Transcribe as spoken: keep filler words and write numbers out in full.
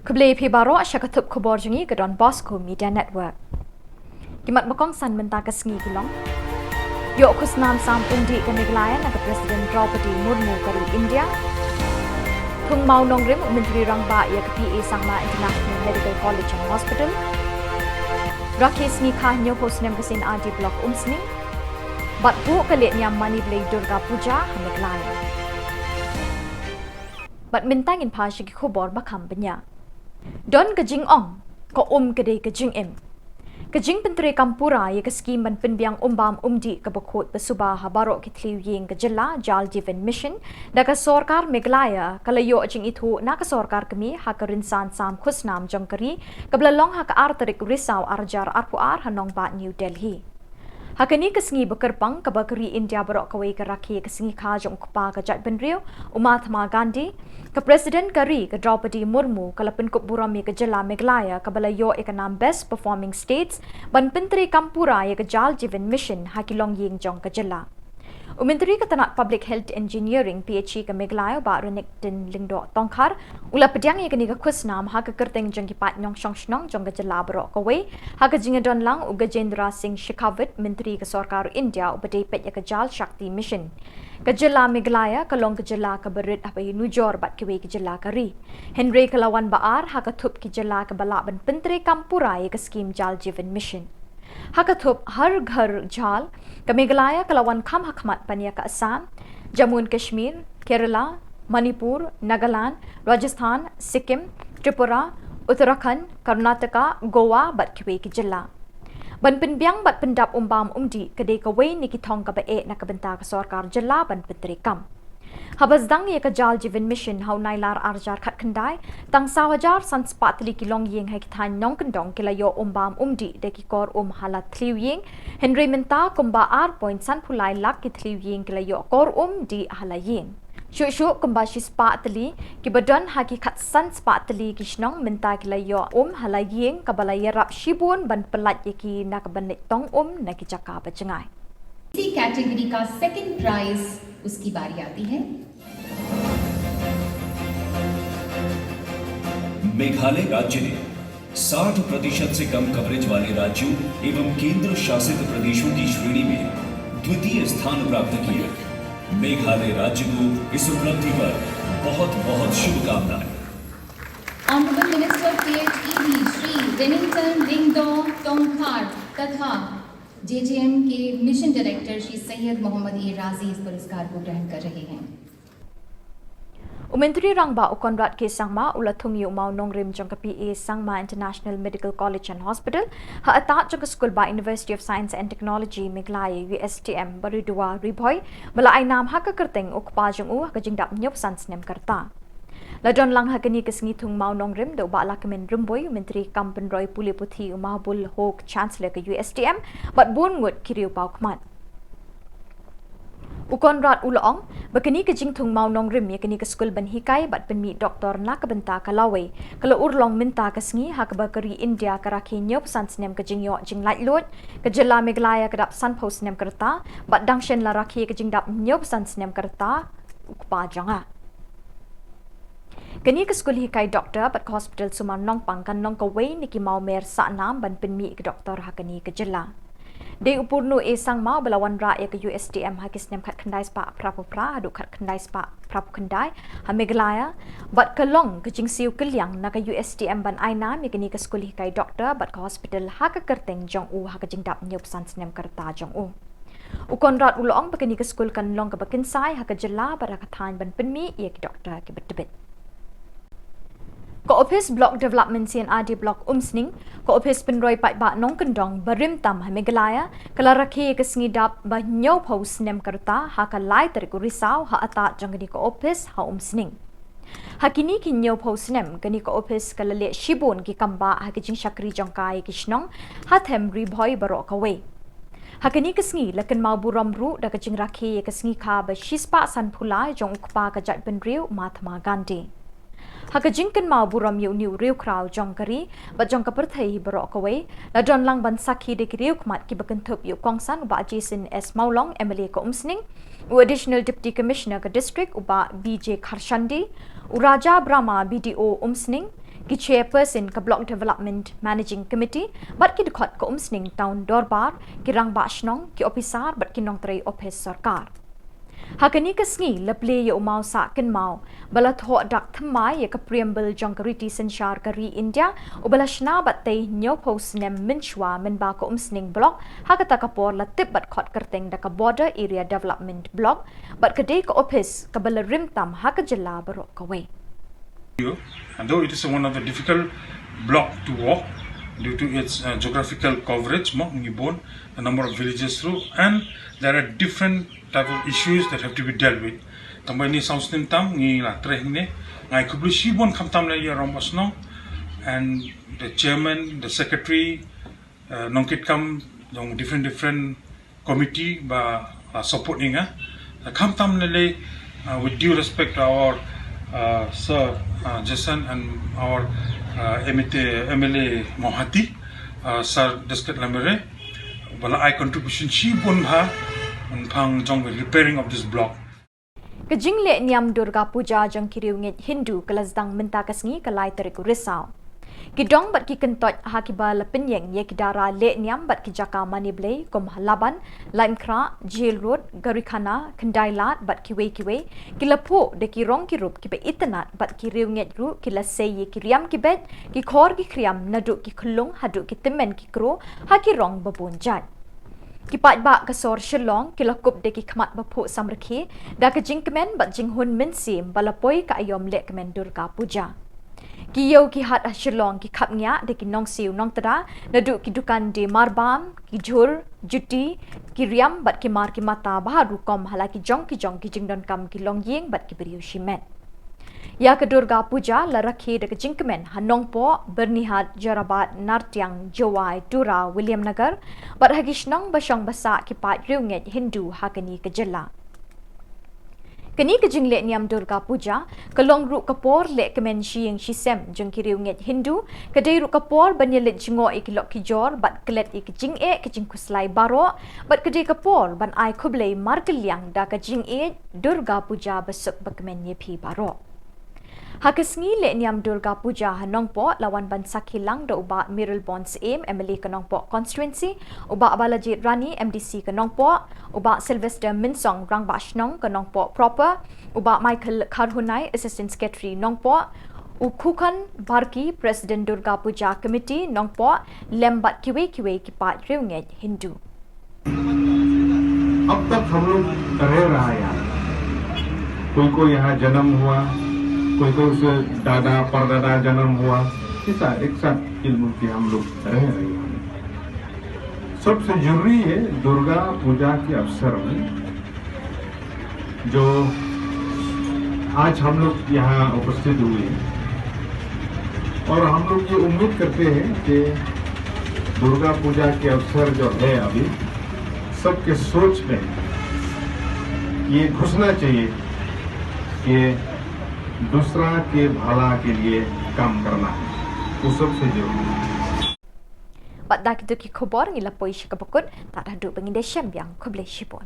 Khublei phi baroh sha ka thup khubor jong ngi ka Don Bosco Media Network. Ki mat ba kongsan mynta ka sngi ki long: Ïoh khusnam sam umdih ka Meghalaya na ka President Draupadi Murmu ka ri India. Thung Mawlong Rim u Myntri Rangbah ïa ka P A Sangma International Medical College and Hospital. Rakhe sngi kha hynñiewphew snem ka C&RD Block Umsning. Bad buh ka lehniam mane Blei Durga Puja ha Meghalaya. Bad mynta ngin phai sha ki khubor ba kham bniah. Don ka jingong, ka um ka dei ka jingim. Ka jingpyntreikam pura ïa ka skhim ban pynbiang um bam um dih kaba khuid ba suba ha baroh ki thliew ïing ka jylla, Jal Jeevan Mission, da ka sorkar Meghalaya, ka la ïoh jingithuh na ka sorkar kmie ha ka rynsan sam khusnam jong ka ri, kaba la long ha ka ar tarik Risaw ar hajar arphew ar ha nongbah New Delhi. Ha kane ka sngi ba kyrpang kaba ka ri India baroh kawei ka rakhe ka sngi kha jong u kpa ka jaitbynriew, u Mahatma Gandhi, ka President ka ri ka Draupadi Murmu ka la pynkup burom ïa ka jylla Meghalaya kaba la ïoh ïa ka nam Best Performing States ban pyntreikam pura ïa ka Jal Jeevan Mission ha ki longïing jong ka jylla. U Myntri ka tnat Public Health Engineering, P H E, ka Meghalaya, Bah Renikton Lyngdoh Tongkhar, u la pdiang ïa kane ka khusnam ha ka kyrteng jong ki paid nongshong shnong jong ka jylla baroh kawei, ha ka jingdon lang u Gajendra Singh Shekhawat, Myntri ka sorkar India uba dei peit ïa ka Jal Shakti Mission. Ka jylla Meghalaya ka long ka jylla kaba rit haba ïanujor bad kiwei ki jylla ka ri. Hynrei ka la wan ba ar ha ka thup ki jylla kaba lah ban pyntreikam pura ïa ka skhim Jal Jeevan Mission. Ha ka thup Har Ghar Jal, ka Meghalaya ka la wan kham ha khmat ban ïa ka Assam, Jammu and Kashmir, Kerala, Manipur, Nagaland, Rajasthan, Sikkim, Tripura, Uttarakhand, Karnataka, Goa bad kiwei ki jylla. Ban pynbiang bad pyndap um bam um dih ka dei kawei na ki thong kaba eh na ka bynta ka sorkar jylla ban pyntreikam. Haba sdang ïa ka Jal Jeevan Mission ha u Nailar ar hajar khatkhyndai, tang saw hajar san spah tylli ki longïing ha ki thaiñ nongkyndong ki la ïoh um bam um dih da ki kor um ha la thliew ïing, hynrei mynta kumba ar point sanphew lai lak ki thliew ïing ki la ïoh kor um dih ha la ïing. Shuh shuh kumba shispah tylli kiba don ha ki khatsan spah tylli ki shnong mynta ki la ïoh um ha la ïing, kaba la ïarap shibun ban pyllait ïa ki na ka ban leit tong um na ki jaka ba jngai. इसी कैटेगरी का सेकंड प्राइज उसकी बारी आती है। मेघालय राज्य ने साठ प्रतिशत से कम कवरेज वाले राज्यों एवं केंद्र शासित प्रदेशों की श्रेणी में द्वितीय स्थान प्राप्त किया। मेघालय राज्य को इस उपलब्धि पर बहुत बहुत शुभकामनाएं। Honorable Minister of P H E D, श्री रेनिंगटन लिंगदोह टोंगखार तथा J J M के मिशन डायरेक्टर श्री सैयद मोहम्मद ए राजी इस पुरस्कार को ग्रहण कर रहे हैं। U Myntri Rangbah u Conrad K Sangma u la thung ïa u maw nongrim jong ka P A Sangma International Medical College and Hospital ha attad jong ka skul ba University of Science and Technology Meghalaya, U S T M, Baridua, Ri Bhoi, ba la ai nam ha ka kyrteng u kpa jong u ha ka jingdap hynñiewphew san snem ka rta. La don lang ha kane ka sngi thung maw nongrim da u Bah Lahkmen Rymbui, u Myntri kam pynroi pule puthi, u Mahbub Hoque, Chancellor ka U S T M, bad bun ngut ki riew paw khmat. U Conrad u la ong ba kane ka jingthung maw nongrim ïa kane ka skul ban hikai bad pynmih doktor na ka bynta ka lawei ka la urlong mynta ka sngi ha kaba ka ri India ka rakhe hynñiewphew san snem ka jingïoh jinglaitluid, ka jylla Meghalaya ka dap sanphew snem ka rta, bad dang shen la rakhe ka jingdap hynñiewphew san snem ka rta u kpa jong nga. Kane ka skul hikai doktor bad ka hospital sumar Nongpang kan long kawei na ki mawmer sahnam ban pynmih ka doktor ha kane ka jylla. Dei u Purno A Sangma ba la wanrah ïa ka U S T M ha ki snem khatkhyndai spah phraphew phra haduh khatkhyndai spah phraphew khyndai ha Meghalaya, bad ka long ka jingsiew kylliang na ka U S T M ban ai nam ïa kane ka skul hikai doktor bad ka hospital ha ka kyrteng jong u ha ka jingdap hynñiewphew san snem ka rta jong u. U Conrad u la ong ba kane ka skul kan long kaba kynsai ha ka jylla bad ha ka thaiñ ban pynmih ïa ki doktor kiba tbit. Ka Office Block Development C&RD Block Umsning, ka office pynroi paidbah nongkyndong barim tam ha Meghalaya, ka la rakhe ka sngi dap ba hynñiewphew snem ka rta ha ka lai tarik u Risaw ha attad jong kane ka office ha Umsning. Ha kine ki hynñiewphew snem, kane ka office ka la leh shibun ki kambah ha ki jingshakri jong ka ïa ki shnong ha them Ri Bhoi baroh kawei. Ha kane ka sngi la kynmaw burom ruh da ka jingrakhe ïa ka sngi kha ba shispah sanphew lai jong u kpa ka jaitbynriew Mahatma Gandhi. Ha ka jingkynmaw burom ïa une u riewkhraw jong ka ri bad jong ka pyrthei baroh kawei, la don lang ban sakhi da ki riewkhmat kiba kynthup ïa u kongsan u Bah Jason S Mawlong, M L A ka Umsning, u Additional Deputy Commissioner ka District u Bah B J Kharshandi, u Raja Brahma, B D O Umsning, ki chairperson ka Block Development Managing Committee, bad ki dkhot ka Umsning Town Dorbar, ki rangbah shnong, ki ophisar, bad ki nongtrei ophis sorkar. Ha kane ka sngi la plie ïa u maw sah kynmaw ba la thoh dak thymmai ïa ka preamble jong ka riti synshar ka ri India, uba la shna bad tei hynñiewphew snem mynshuwa mynba ka Umsning Block ha kata ka por la tip bad khot kyrteng da ka Border Area Development Block, bad ka dei ka ophis kaba la rim tam ha ka jylla baroh kawei. And though it is one of the difficult block to walk due to its uh, geographical coverage, mo ngi bun, the number of villages through, and there are different type of issues that have to be dealt with. Tang ba ine saw snem tam ngi la trei hangne, nga ai khublei shibun khamtam leh ïa rangbah shnong and the chairman, the secretary, uh, nongkit kam jong different different committee ba uh, support ïa nga. Uh, khamtam leh leh, uh, with due respect to our uh, sir uh, Jason and our uh, M L A, M L A Mawhati, uh, Sir Deskiat Lamere, ba la ai contribution shibun ha, pang jong repairing of this block. Ka jingleh niam Durga Puja jong ki riewngeit Hindu ka la sdang mynta ka sngi ka lai tarik u Risaw. Ki dong bad ki kyntoit ha kiba la pynïeng ïa ki dara leh niam bad ki jaka mane blei kum ha Laban, Laitumkhrah, Jail Road, Garikhana, Khyndailad bad kiwei kiwei, ki la phuh da ki rong ki rup kiba itynnad bad ki riewngeit ruh ki la sei ïa ki riam ki beit, ki khor ki khriam, naduh ki khyllung haduh ki tymmen ki kro ha ki rong ba bun jait. Ki paidbah ka sor Shillong ki la kup da ki khmat ba phuh samrkhie da ka jingkmen bad jinghun mynsiem ba la poi ka aïom lehkmen Durga Puja. Ki ïew ki hat ha Shillong ki khapngiah da ki nongsiew nongtda, naduh ki dukan die marbam, ki jhur, juti, ki riam bad ki mar ki mata ba ha rukom ha la ki jong ki jong ki jingdonkam ki longïing bad ki briew shimet. Ïa ka Durga Puja la rakhe da ka jingkmen ha Nongpoh, Byrnihat, Jorabat, Nartiang, Jowai, Tura, Williamnagar bad ha ki shnong ba shong ba sah ki paid riewngeit Hindu ha kane ka jylla. Kane ka jingleh niam Durga Puja ka long ruh ka por lehkmen shi ïing shi sem jong ki riewngeit Hindu, ka dei ruh ka por ban ïaleit jngoh ïa ki lok ki jor bad klet ïa ki jingeh ki jingkhuslai baroh, bad ka dei ka por ban ai khublei markylliang da ka jingïeit Durga Puja ba suk ba kmen ïa phi baroh. Ha ka sngi leh niam Durga Puja ha Nongpoh la wan ban sakhi lang da u Bah Mayralborn Syiem, M L A ka Nongpoh constituency, u Bah Balajied Rani, M D C ka Nongpoh, u Bah Sylvester Mynsong, rangbah shnong ka Nongpoh proper, u Bah Michael Kharhunai, Assistant Secretary Nongpoh, u Khukan Barki, President Durga Puja Committee Nongpoh, lem bad kiwei kiwei ki paid riewngeit Hindu. अब तक हम लोग रह रहा है यहाँ। कोई कोई यहाँ जन्म हुआ, कोई कोई उसे दादा परदादा जन्म हुआ, ऐसा एक साथ मिलजुल के हम लोग रह रहे हैं। सबसे जरूरी है दुर्गा पूजा के अवसर में जो आज हम लोग यहाँ उपस्थित हुए हैं और हम लोग ये उम्मीद करते हैं कि दुर्गा पूजा के अवसर जो है अभी, सबके सोच में ये घुसना चाहिए कि दूसरा के भला के लिए काम करना है, वो सबसे जरूरी है। Bad da kito ki khubor ngi la poi sha kaba kut, tad haduh ba ngin da shem biang, khublei shibun.